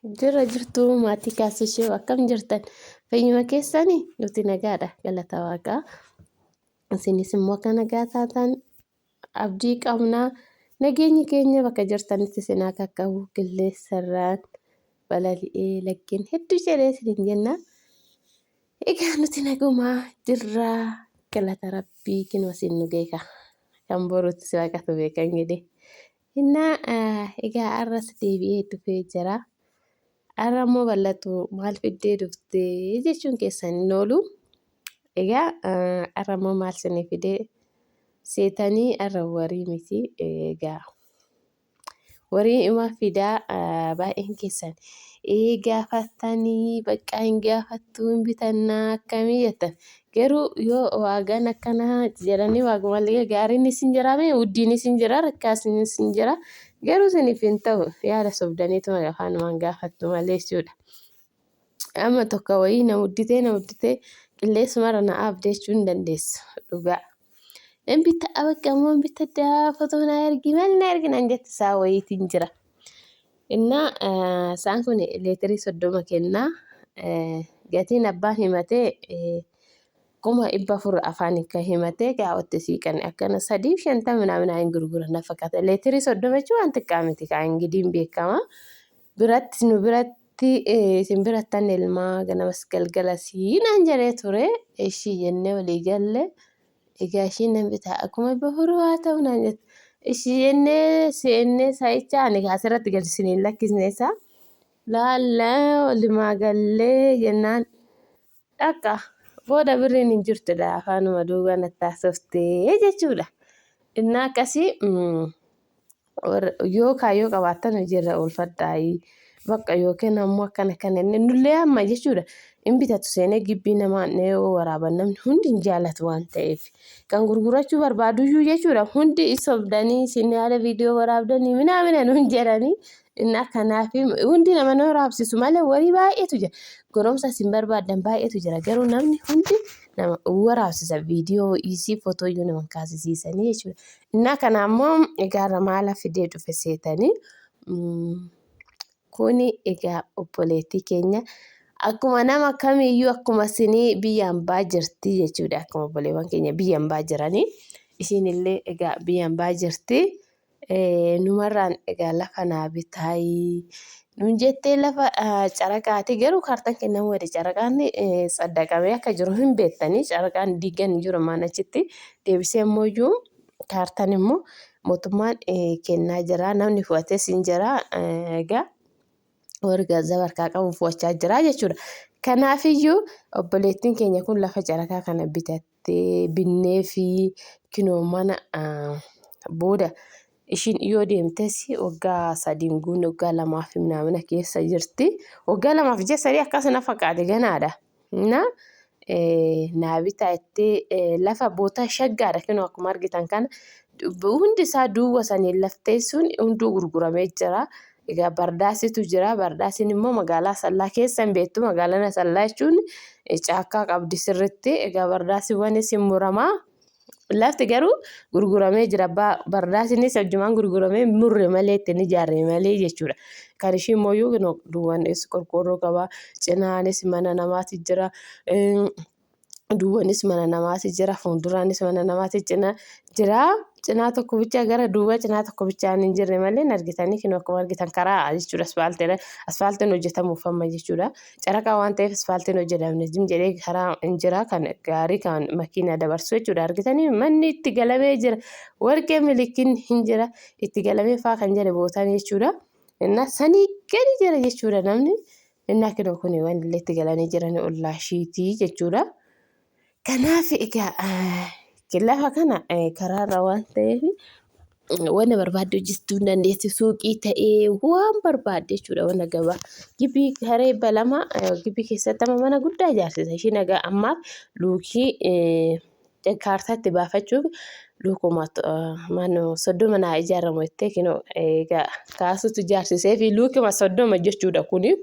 Jirra jirtuu maatii kaasishee akkam jirtan? Fayyuma keessani nuti nagaadha galata waaqaa. Isinis immoo akka nagaa taatan abdii qabna. Nageenyi keenya bakka jirtanitti isin haa qaqqabu. Qilleensarraan balali'ee laggeen hedduu jedhee isiniin jenna. Egaa nuti nagumaa jirra galata rabbii kinoo isin nu geeka. Kan boruutti si waaqatu beeka ingidi. Innaa egaa har'as deebi'ee dhufee jira. Har'a immoo bal'atu maal fiddee dhufte jechuun keessan hin oolu. Egaa har'a immoo maal isinii fidee seetanii har'a warii miti. Egaa warii ima fidaa baay'een keessan ee gaafattanii baqqaa hin gaafattuu hin bitannaa akkamii jettan. Garuu yoo waagaan akkanaa jedhanii waagumallee gaariinis hin jira wuddiinis hin jira rakkaasinis hin jira. Garuu isiniif hin ta'u yaada sobdaniituma afaanumaan gaafattu malee jechuudha. Amma tokko wayii na mudditee na mudditee qilleessumarra na aabde jechuu hin dandeessu dhugaa. Hin bitta bakka immoo hin bitta fotoo na ergi maal na ergi naan jette isaa wayiitiin jira. Innaa isaan kun leetirii 30 kennaa. Gatiin abbaan himatee 400,000 afaan kan himatee gaa'otti siiqan akkana 350 minaa hin gurguran na fakkaata. Leetirii 30 jechuun waan xiqqaa miti kaa ingidiin beekama. Biratti nu biratti isin birattan elmaa ganamas galgalasii naan jedhee ture. Ishii jennee walii galle. Egaa ishiin nan bitaa akkuma 400 haa ta'u naan jette. Ishii jennee seennee sa'icha ani asirratti gadi isiniin lakkisne isaa. Laalla walimaa gallee jennaan dhaqa booda birriin hin jirtu dha afaanuma duuba natti haasoftee jechuudha. Innaa akkasii yoo kaayyoo qabaattan hojiirra oolfadhaayi. Bakka yookiin ammoo akkana kana inni nullee amma jechuudha. Hin bitatu seenee gibbii namaa yoo waraaban namni hundi hin jaalatu waan ta'eef. Kan gurgurachuu barbaaduyyuu jechuudha hundi sobdanii isin yaada viidiyoo waraabdanii minaamina nuun jedhanii inni kanaaf hundi nama na waraabsisu malee warii baay'eetu jira. Goromsa isin barbaaddan baay'eetu jira garuu namni hundi nama waraabsisa viidiyoo isii footooyyuu nama kaasisiisanii jechuudha. Innaa kana ammoo egaa maala fidee dhufe seetanii kuni egaa obboleettii keenya akkuma nama kamiyyuu akkuma isinii biyya hambaa jirti jechuudha. Akkuma obboleewwan keenya biyya hambaa jiranii ishiin illee egaa biyya hambaa jirti. Numarraan egaa lafa naa bitaayii nuun jettee lafa caraqaati garuu kaartaan kennamuu jedhe caraqaan saddaqamee akka jiru hin beektanii caraqaan diigan hin jiru ammaan achitti deebisee immoo iyyuu kaartaan immoo mootummaan kennaa jira namni fudhates hin jira egaa warri gaazaba harkaa qabu fudhachaa jira jechuudha. Kanaafiyyuu obboleettiin keenya kun lafa carakaa kana bitattee binnee fi kinoo mana booda ishiin yoo deemtes waggaa sadiin guunne waggaa lamaaf minaamina keessa jirti. Waggaa lamaaf ji'a sadii akkas na fakkaate ganaadha. Na naa bitaa jettee lafa bootaa shaggaadha kinoo akkuma argitan kana hundi isaa duwwa saniin laftee sun hunduu gurguramee jira. Egaa bardaasitu jira. Bardaasiin immoo magaalaa Asallaa keessa hin beektu. Magaalaan Asallaa jechuun caakkaa qabdi sirriitti. Egaa bardaasiiwwanis hin muramaa. Lafti garuu gurguramee jira. Bardaasiinis hojjumaan gurguramee murre malee ittiin ijaarre malee jechuudha. Kan ishii immoo iyyuu duwwaanis qorqoorroo qaba. Cinaanis mana namaati jira. Duwwanis mana namaati jira. Fuulduraanis mana namaati cina jira. Cinaa tokko bichaa gara duwwaa cinaa tokko bichaan hin jirre malee hin argitanii kinoo akkuma argitan karaa jechuudha asfaaltiidha. Asfaaltiin hojjetamuuf amma jechuudha. Caraqaa waan ta'eef asfaaltiin hojjetamne jim jedhee karaa hin jira kan gaarii kan makiinaa dabarsu jechuudha. Argitanii manni itti galamee jira. Warqee milikin hin jira. Itti galamee faa kan jedhe bootaan jechuudha. Innaa sanii gadi jira jechuudha namni. Innaa kinoo kun waan illee itti galanii jiran ollaa ishiitii jechuudha. Kanaaf egaa lafa kana karaarra waan ta'eef wanna barbaadde hojjechuu hin dandeessi. Suuqii ta'ee waan barbaadde jechuudha wanna gabaa. Gibbii karee balama gibbii keessatti amma mana guddaa ijaarsisa. Ishiin egaa ammaaf luukii kaartaatti baafachuuf luukuma 30 naa ijaaramu jettee kinoo egaa kaasutu ijaarsisee fi luukuma 30 jechuudha kuni.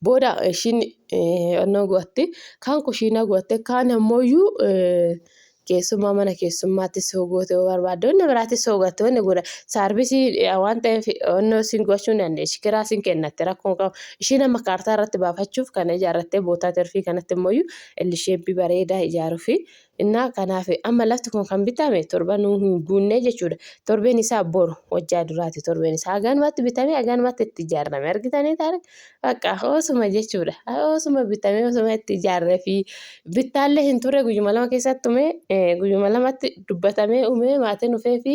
Booda ishiin onnoo go'atte kaan kushiinaa go'atte kaan ammoo iyyuu Keessummaa mana keessummaatti soo goote yoo barbaadde wanni biraatti soo gatte wanni godha. Saarbisii waan ta'eef onnoo siin gochuu hin dandeessi. Kiraa siin kennatte rakkoo qabu. Ishiin amma kaartaa irratti baafachuuf kana ijaarrattee bootaa terfii kanatti immoo illisheebbii bareedaa ijaaruufi. Innaa kanaaf amma lafti kun kan bitame torbanuu hin guunne jechuudha. Torbeen isaa boru hojjaa duraati torbeen isaa haganumatti bitamee haganumatti itti ijaarame argitanii taane bakka osuma jechuudha. Osuma bitamee osuma itti ijaarree fi bittaallee hin turre guyyuma lama keessatti umee guyyuma lamatti dubbatamee umee maatiin dhufee fi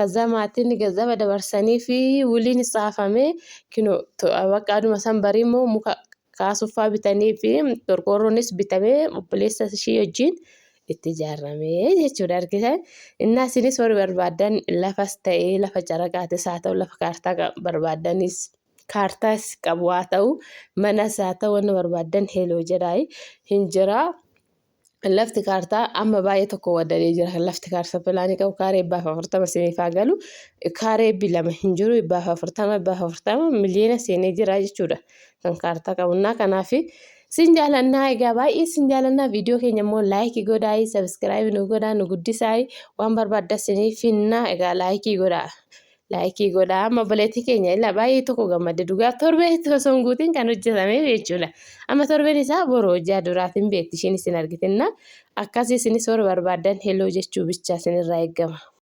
kazaa maatiin gazzaba dabarsanii fi wuliin saafamee kinoo bakka aduma san barii immoo muka kaasuffaa bitanii fi qorqoorroonis bitamee obboleessa ishii wajjin itti ijaarramee jechuudha argitan. Innaa isinis warri barbaaddan lafas ta'ee lafa caraqaatis haa ta'u lafa kaartaa barbaaddanis kaartaas qabu haa ta'u manas haa ta'u wanni barbaaddan heloo jedhaa hin jiraa. Lafti kaartaa amma baay'ee tokko waddadee jira. Lafti kaartaa pilaanii qabu kaaree 140 isiniif haa galu. Kaaree 200 hin jiru 140 140 miliyoona seenee jira jechuudha. Kan kaartaa qabunnaa kanaaf sin jaalannaa egaa baay'ee sin jaalannaa viidiyoo keenya immoo laayikii godhaa sabiskiraayibii nu godhaa nu guddisaa waan barbaadda isiniif finnaa egaa laayikii godhaa. Laayikii godhaa amma obboleettii keenya ilaa baay'ee tokko gammadde dhugaa torbee osoo hin guutiin kan hojjetame jechuudha. Amma torbeen isaa boru hojjaa duraatiin beekti ishiin isin argitinna. Akkasii isinis warri barbaaddan heloo jechuu bichaa isinirraa eegama.